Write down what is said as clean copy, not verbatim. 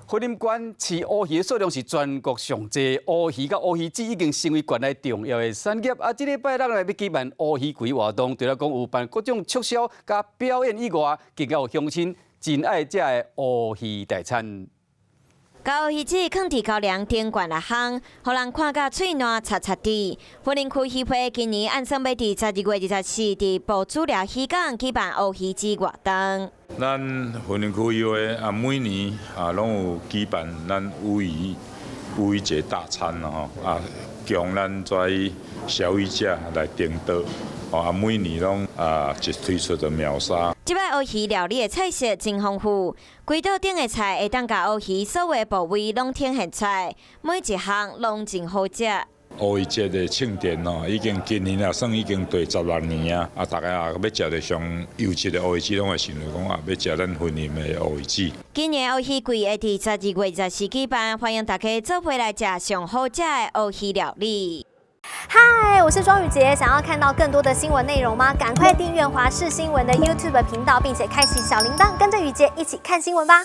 雲林縣飼烏魚的數量是全國上濟，烏魚佮烏魚子已經成為縣內重要的產業。啊，這禮拜咱來欲舉辦烏魚季活動，除了講有辦各種促銷佮表演以外，更加有鄉親真愛食的烏魚大餐。共烏魚子囥佇高粱頂懸來烘，予人看甲喙瀾擦擦滴。雲林區漁會今年按算欲佇12月24佇埔子寮漁港舉辦烏魚子活動。咱雲林區漁會啊，每年啊攏有舉辦咱烏魚節大餐啦吼，啊，供咱遮消費者來訂桌，啊，每年攏啊一推出就秒殺。這擺烏魚料理的菜色真豐富，規桌頂的菜會當共烏魚所有的部位攏呈現出來，每一項攏真好食。烏魚節的慶典哦，已經今年啊算已經第16年啊，啊，大家啊欲食著上優質的烏魚子，攏會想著講啊，欲食咱雲林的烏魚子。今年烏魚季會佇12月24舉辦，歡迎大家做伙來食上好食的烏魚料理。嗨，我是莊宇傑，想要看到更多的新聞內容嗎？趕快訂閱華視新聞的 YouTube 頻道，並且開啟小鈴鐺，跟着宇傑一起看新聞吧。